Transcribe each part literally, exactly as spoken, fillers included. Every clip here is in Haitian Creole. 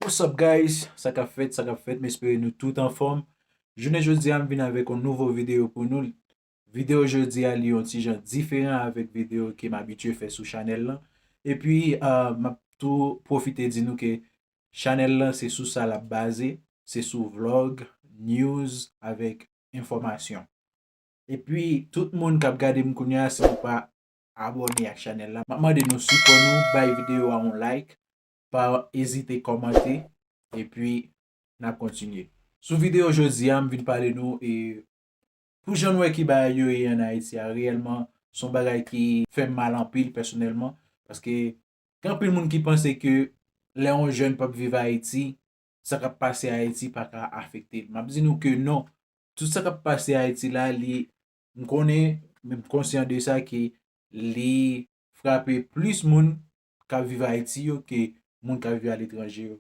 What's up, guys? Sa k ap fèt, sa k ap fèt, m espere nou tout anfòm. Jounen jodi a, m vin avèk yon nouvo videyo pou nou. Videyo jodi a, li yon ti jan diferan avèk videyo ke m abitye fè sou chanèl lan. Epi, ah, m ap tou pwofite di nou ke chanèl lan se sou sa l ap baze, se sou vlog, news, avèk enfòmasyon. Epi, tout moun k ap gade m kounye a, si nou pa abòne ak chanèl la, m ap mande nou sipò nou, bay videyo a yon like, pa ezite kòmante, epi n ap kontinye. Sou videyo jodi a, m vin pale nou, e, pou jan nou wè ke bagay yo ye ann Ayiti a, reyèlman, se yon bagay ki fè m mal anpil pèsonèlman, paske gen anpil moun ki panse ke lè yon jèn p ap viv Ayiti, sa k ap pase Ayiti pa ka afekte l. M ap di nou ke non, tout sa k ap pase Ayiti la, li, m konnen, men m konsyan de sa ke li frape plis moun k ap viv Ayiti yo ke moun k ap viv aletranje yo.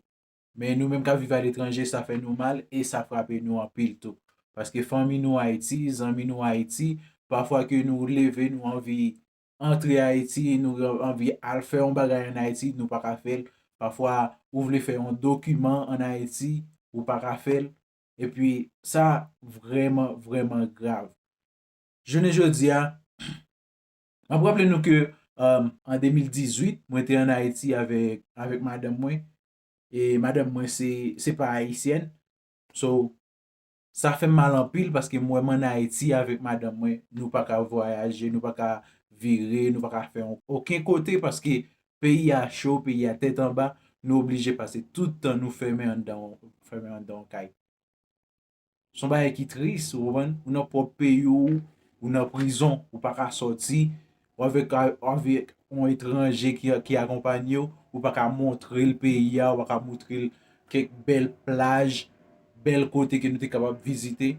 Men nou menm k ap viv aletranje, sa fè nou mal e sa frape nou anpil tou. Paske fanmi nou Ayiti, zanmi nou Ayiti, pafwa ke nou leve, nou anvi antre Ayiti, nou anvi al fè yon bagay ann Ayiti, nou pa ka fè l. Pafwa, ou vle fè yon dokiman ann Ayiti, ou pa ka fè l. Epi, sa vrèman, vrèman grav. Jounen jodi a, m ap raple nou ke, um, an de mil dizuit, mwen te ann Ayiti avèk, avèk madanm mwen. E madanm mwen se, se pa ayisyèn. So, sa fè m mal anpil paske m wè m ann Ayiti avèk madanm mwen, nou pa ka vwayaje, nou pa ka vire, nou pa ka fè yon, okenn kote paske peyi a cho, peyi a tèt anba, nou oblije pase tout tan nou fèmen anndan, fèmen anndan yon kay. Se yon bagay ki tris, ou konprann? Ou nan pwòp peyi w, ou nan prizon, ou pa ka sòti, ou avèk, avèk yon etranje ki, ki akonpanye w, ou pa ka montre l peyi a, ou pa ka montre l kèk bèl plaj, bèl kote ke nou te kapab vizite.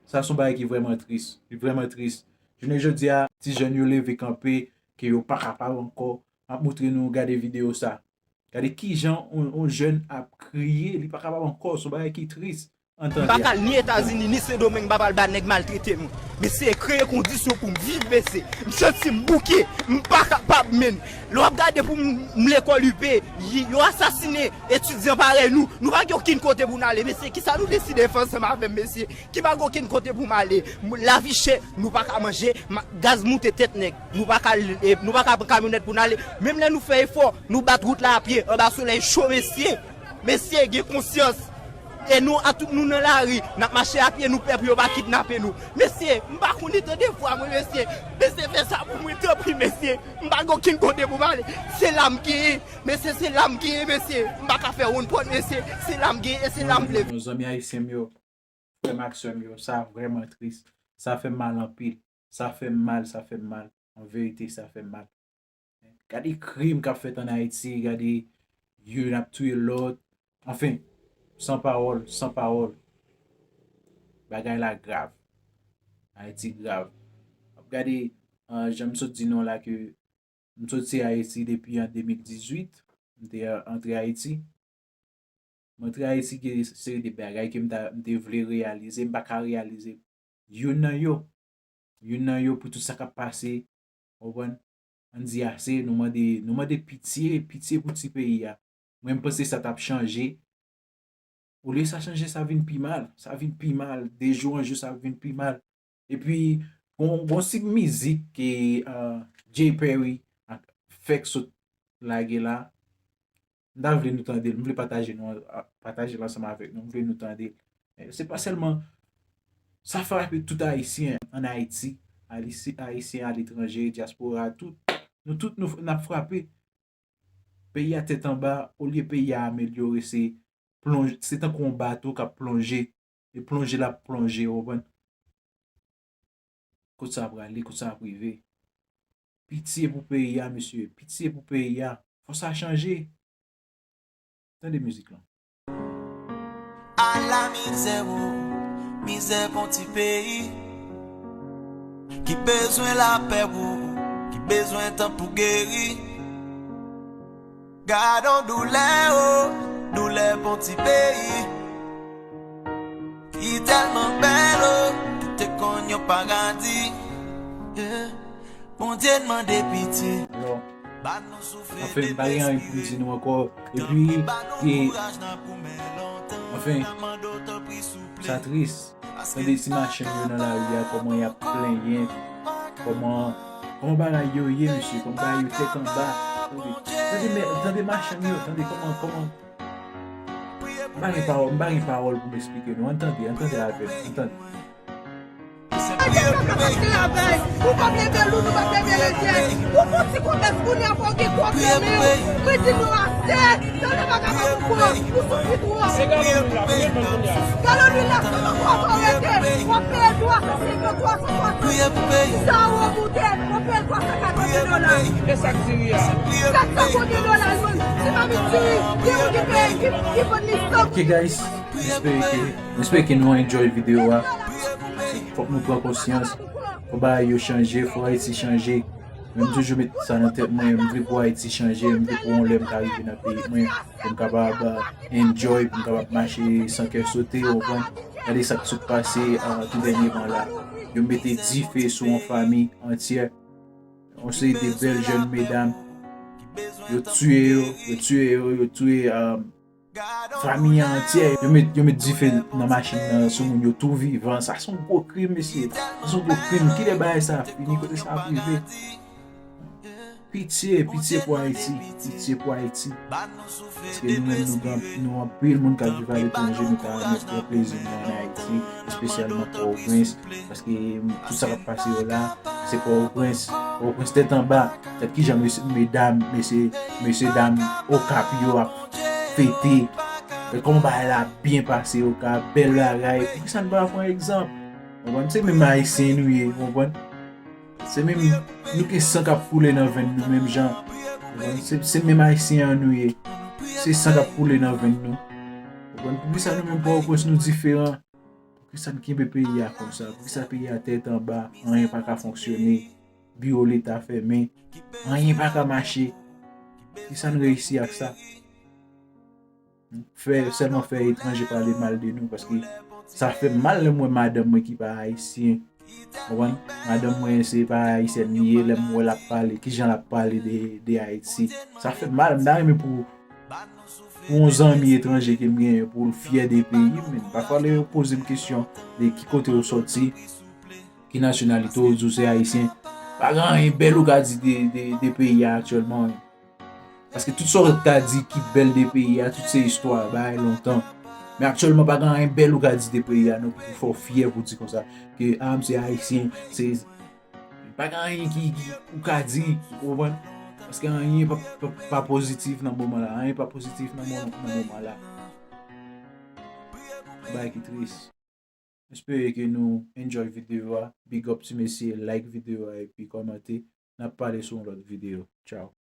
Sa se yon bagay ki vrèman tris, ki vrèman tris. Jounen jodi a, ti jèn yo leve kanpe, ke yo pa kapab ankò. M ap montre nou, gade videyo sa. Gade kijan yon, yon jèn ap kriye, li pa kapab ankò, se yon bagay ki tris. Ann tande. M pa ka al ni Etazini, ni Sendomeng, m pa pral ba nèg maltrete nou. Mesye, kreye kondisyon pou m viv, mesye. M santi m bouke, m pa kapab, menn. Lè w ap gade pou m, m lekòl I P, y-, yo asasinen etidyan parèy nou. Nou pa gen okenn kote pou n ale, mesye. Kisa nou deside fè ansanm avè m, mesye? Ki pa gen okenn kote pou m ale. M-, lavi chè, nou pa ka manje, ma-, gaz moute tèt nèg. Nou pa ka, e, nou pa ka pran kamyonèt pou n ale. Menm lè nou fè efò, nou bat wout la a pye, anba solèy cho, mesye. Mesye, gen konsyans. E nou, a tout nou nan lari, n ap mache a pye, nou pè pou yo pa kidnape nou. Mesye, m pa konn etan de vwa mwen, mesye. Mesye, fè sa pou mwen, tanpri, mesye. M pa gen okenn kote pou m ale. Se la m genyen. Mesye, se la m genyen, mesye. M pa ka fè wonn pòt, mesye. Se la m genyen e se la m vle. Zanmi ayisyen m yo, frè m ak sè m yo, sa vrèman tris. Sa fè m mal anpil. Sa fè m mal, sa fè m mal. An verite, sa fè m mal. Gade krim k ap fèt ann Ayiti, gade youn ap touye lòt. Anfen, san pawòl, san pawòl. Bagay la grav. Ayiti grav. W ap gade, ah, jan m sot di nou la ke m soti Ayiti depi an de mil dizuit, m te antre Ayiti. M antre Ayiti, gen seri de bagay ke m ta, m te vle reyalize, m pa ka reyalize youn nan yo. Youn nan yo pou tout sa k ap pase, w konprann? Ann di ase, nou mande, nou mande pitye, pitye pou ti peyi a. Mwen, m panse sa t ap chanje. Olye sa chanje, sa vin pi mal. Sa vin pi mal. De jou an jou, sa vin pi mal. Epi, gon, gon ti mizik ke, ah, Jay Perry ak fèk sot lage la. M ta vle nou tande l. M vle pataje nou, ah, pataje l ansanm avèk nou. M vle nou tande l. Eh, se pa sèlman, sa frape tout Ayisyen ann Ayiti, Ayisi-, Ayisyen aletranje, dyaspora, tout. Nou tout, nou, n ap frape. Peyi a tèt anba, olye peyi a amelyore, se plonj-, se tankou yon bato k ap plonje, e plonje l ap plonje, w konprann? Kot sa prale, kot sa ap rive? Pitye pou peyi a, mesye, pitye pou peyi a. Fò sa chanje. Tande mizik lan. Ala mizè, o, mizè pou ti peyi ki bezwen lapè, o, ki bezwen tan pou geri. Gad on doulè, o, doulè pou ti peyi ki tèlman bèl, o, ki te konn yon paradi. Yeah. Bondye n mande pitye. Alò, Anfen, m pa gen anyen pou m di nou ankò. Epi, e, anfen, sa tris. Tande ti machann yo nan lari a, kòman y ap plenyen, kòman, kòman bagay yo ye, mesye, kòman bagay yo tèt anba. Tande, tande, tande machann yo, tande kòman, kòman. M pa gen pawòl, m pa gen pawòl pou m eksplike nou. Ann tande, ann tande avè m, ann tande. Ou p ap leve lou, nou p ap leve lejè. Ou fouti konbès kounye a fò w gen kòb nan men w. Mwen di nou ase. Tande bagay pa poko. Ou soufri twòp. Galon lwil la, se nan kòb ou rete. W ap peye twa san senkant, twa san swasant. Sa ou moute, w ap peye twa san katreven dola. E sa k diri a? Sèt san konbyen dola l vann? Ti mamit diri, gen moun ki peye, ki, ki vann li san. Ok, guys, m espere ke, m espere ke nou enjoy videyo a. Fòk nou pran konsyans. Fò bagay yo chanje, fò Ayiti chanje. Men m toujou met sa nan tèt mwen, m vle pou Ayiti chanje, m vle pou yon lè m ka rive nan peyi mwen, pou m kapab, ah, enjoy, pou m kapab mache san kè sote, w konprann? Gade sa k sot pase, ah, tou dènyèman la. Yo mete dife sou yon fanmi antyè. Yon seri de bèl jèn medam. Yo tiye yo, yo tiye yo, yo tiye, ah, fanmi an antyè. Yo met, yo met dife nan machin nan sou moun yo tou vivan. Sa se yon gwo krim, mesye. Sa se yon gwo krim. Kilè bagay sa ap fini? Kote sa ap rive? Pitye, pitye pou Ayiti. Pitye pou Ayiti. Paske nou menm, nou gen, nou anpil moun k ap viv aletranje, nou ta renmen pran plezi nou an Ayiti, espesyalman Pòtoprens. Paske tout sa k ap pase yo la, se Pòtoprens. Pòtoprens tèt anba. Gad kijan mesye, medam, mesye, mesye dam Okap yo ap fete. Gad kòman bagay la ap byen pase Okap, bèl bagay. Poukisa n pa pran egzanp? Ou konprann? Se menm Ayisyen nou ye, ou konprann? Se menm, nou gen san k ap koule nan venn nou menm jan. Ou konprann? Se, se menm Ayisyen an nou ye. Se san k ap koule nan venn nou. Ou konprann? Poukisa nou menm Pòtoprens nou diferan? Poukisa n kenbe peyi a konsa? Poukisa peyi a tèt anba? Anyen pa ka fonksyone. Biwo Leta fèmen. Anyen pa ka mache. Poukisa n reyisi ak sa? Fè, sèlman fè etranje pale mal de nou, paske sa fè m mal lè m wè madanm mwen ki pa ayisyen. Konprann? Madanm mwen se pa ayisyèn li ye, lè m wè l ap pale, kijan l ap pale de, de Ayiti. Sa fè m mal, m ta renmen pou, pou yon zanmi etranje ke m genyen, pou l fyè de peyi m, men pafwa lè yo poze m kesyon de ki kote ou sòti, ki nasyonalite w, di w se ayisyen, pa gen anyen bèl ou ka di de, de, de peyi a aktyèlman. Paske tout sa w ka di ki bèl de peyi a, tout se istwa, bagay lontan. Men aktyèlman, pa gen anyen bèl ou ka di de peyi a, non, pou fè w fyè pou di konsa, ke, ah, m se ayisyen, se, pa gen anyen ki, ki ou ka di, ou konprann? Paske anyen pa, pa, pa pozitif nan moman la, anyen pa pozitif nan mo-, nan moman la. Bagay ki tris. M espere ke nou enjoy videyo a. Big up ti mesye, like videyo a epi kòmante. N ap pale sou yon lòt videyo. Tchao.